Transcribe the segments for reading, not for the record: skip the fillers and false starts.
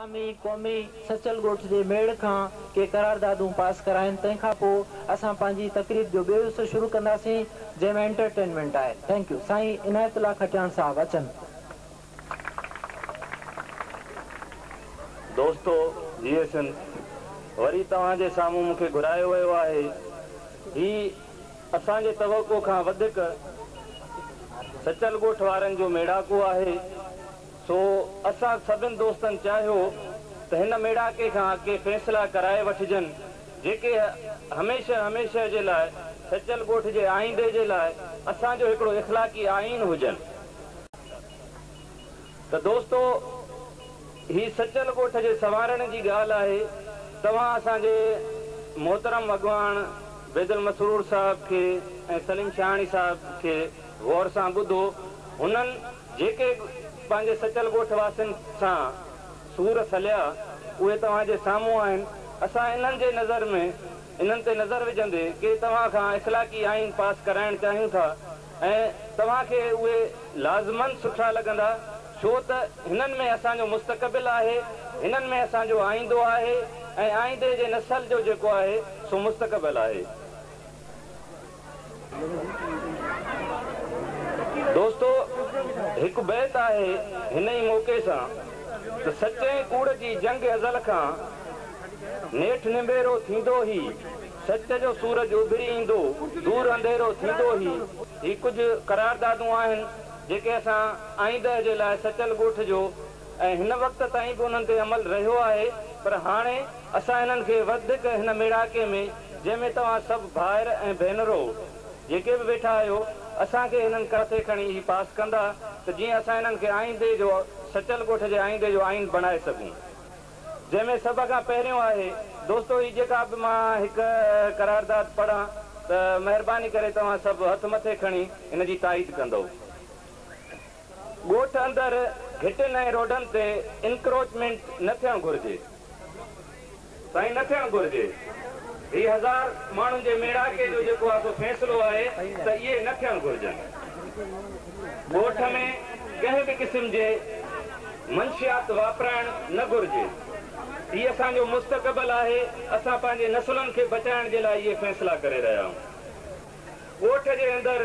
عوامي قومي سچل ڳوٺ جي ميڙ کان ڪي قراردادون پاس ڪرائين تنهن کان پوء اسان پنهنجي تقريب جو ٻيو حصو شروع ڪنداسين جنهن ۾ انٽرٽينمينٽ آهي thank you سائين عنايت الله کٽياڻ صاحب اچن. دوستو جيئي سنڌ وري توهان جي سامهون مون کي گهرايو ويو آهي. هي اسان جي توقع کان وڌيڪ سچل ڳوٺ وارن جو ميڙاڪو آهي. سو اسان سڀن دوستن چاهيو ته هن ميڙاڪي کان ڪي فيصلا ڪرائي وٺجن جيڪي هميشه هميشه جي لاء سچل ڳوٺ جي آئيندي جي لاء اسان جو هڪڙو اخلاقي آئين هجن. ته دوستو هي سچل ڳوٺ جي سنوارڻ جي ڳالهه آهي توهان اسان جي محترم اڳواڻ بيدل مسرور صاحب کي ۽ سليم شاهاڻي صاحب کي غور سان ٻڌو هنن جيڪي پنهنجي سچل ڳوٺ واسين سان سور سليا اهي توهان جي سامهون آهن اسان انهن جي نظر ۾ انهن تي نظر وجهندي ڪي توهان کان اخلاقي آئين پاس ڪرائڻ چاهيون ٿا ۽ توهان کي اهي لازماً سٺا لڳندا، ڇو ته هنن ۾ اسان جو مستقبل آهي، هنن ۾ اسان جو آئيندو آهي ۽ آئيندي جي نسل جو جيڪو آهي سو مستقبل آهي. دوستو! هڪ بيت آهي هن ئي موقعي سان ته سچ ۽ ڪوڙ جي جنگ ازل کان نيٺ نبيرو ٿيندو هي. سچ جو سورج اڀري ايندو، دور انڌيرو ٿيندو هي. هي ڪجهه قراردادون آهن، جيڪي اسان آئينده جي لاء سچل ڳوٺ جو ۽ هن وقت تائين به انهن تي عمل رهيو آهي پر هاڻي اسان انهن کي وڌيڪ هن ميڙاڪي ۾ جنهن ۾ توهان سڀ ڀائر ۽ ڀينرو جيڪي به ويٺا آهيو اسان کي هنن ڪاٿي کڻي هي پاس ڪندا ته جيئن اسان انهن کي آئيندي جو سچل ڳوٺ جي آئيندي جو آئين بڻائي سگهون. جنهن ۾ سڀ کان پهريون آهي. دوستو هي جيڪا به مان هڪ قرارداد پڙهان ته مهرباني ڪري توهان سڀ هٿ مٿي کڻي ان جي تائيد ڪندؤ. ڳوٺ اندر گهٽين ۽ روڊن تي انڪروچمينٽ نه ٿيڻ گهرجي. سائين نه ٿيڻ گهرجي. هي هزار ماڻهن جي ميڙاڪي جو جيڪو آهي سو فيصلو آهي ته اهي نه ٿيڻ گهرجن. ڳوٺ ۾ ڪنهن به قسم جي منشيات واپرائڻ نه گهرجي. هي اسان جو مستقبل آهي، اسان پنهنجي نسلن کي بچائڻ جي لاء اهي فيصلا ڪري رهيا آهيون. ڳوٺ جي اندر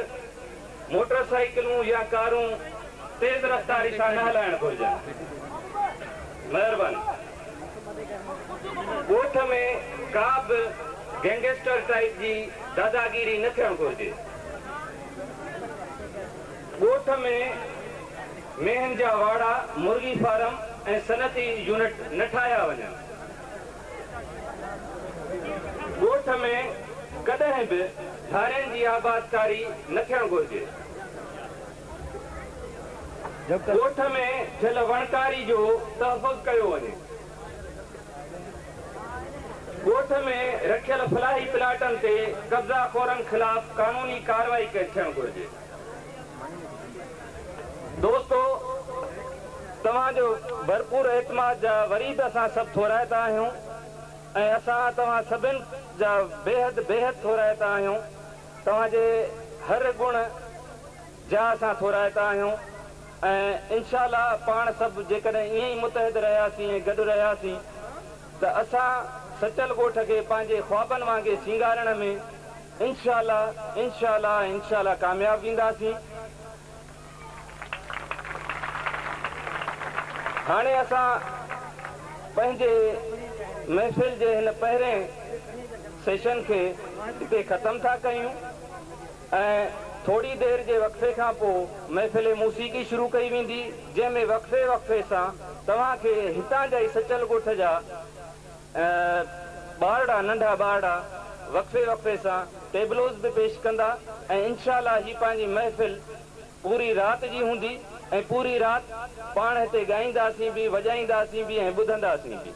موٽر سائيڪلون يا ڪارون تيز رفتاري سان نه هلائڻ گهرجن. مهرباني. ڳوٺ ۾ ڪا به گينگسٽر ٽائيپ جي داداگيري نه ٿيڻ گهرجي. ڳوٺ ۾ مينهن جا واڙا، مرغي فارم ۽ صنعتي يونٽ نه ٺاهيا وڃن. ڳوٺ ۾ ڪڏهن به ڌارين جي آبادڪاري نه ٿيڻ گهرجي. ڳوٺ ۾ ٿيل وڻڪاري جو تحفظ ڪيو وڃي. ڳوٺ ۾ رکيل فلاحي پلاٽن تي قبضا خورن خلاف قانوني ڪارروائي ٿيڻ گهرجي. دوستو توهان جو ڀرپور اعتماد جا وري به اسان سڀ ٿورائتا آهيون ۽ اسان توهان سڀن جا بيحد بيحد ٿورائتا آهيون توهان جي هر گڻ جا اسان ٿورائتا آهيون ۽ انشاء الله پاڻ سڀ جيڪڏهن ائين ئي متحد رهياسين ۽ گڏ رهياسين ته اسان سچل ڳوٺ کي پنهنجي خوابن وانگي سينگارڻ ۾ انشاء الله انشاء الله ۽ انشاء الله ڪامياب وينداسين. هاڻي اسان پنهنجي محفل جي هن پهرين سيشن کي هتي ختم ٿا ڪيون ۽ ٿوري دير جي وقفي کان پوء محفل موسيقي شروع ڪئي ويندي جنهن ۾ وقفي وقفي سان توهان کي هتان جا ئي سچل ڳوٺ جا ٻارڙا ننڍا ٻارڙا وقفي وقفي سان ٽيبلوز به پيش ڪندا ۽ انشاء الله هي پنهنجي محفل پوري رات جي هوندي ۽ پوري رات پاڻ هتي ڳائينداسين به وڄائينداسين به ۽ ٻڌنداسين به.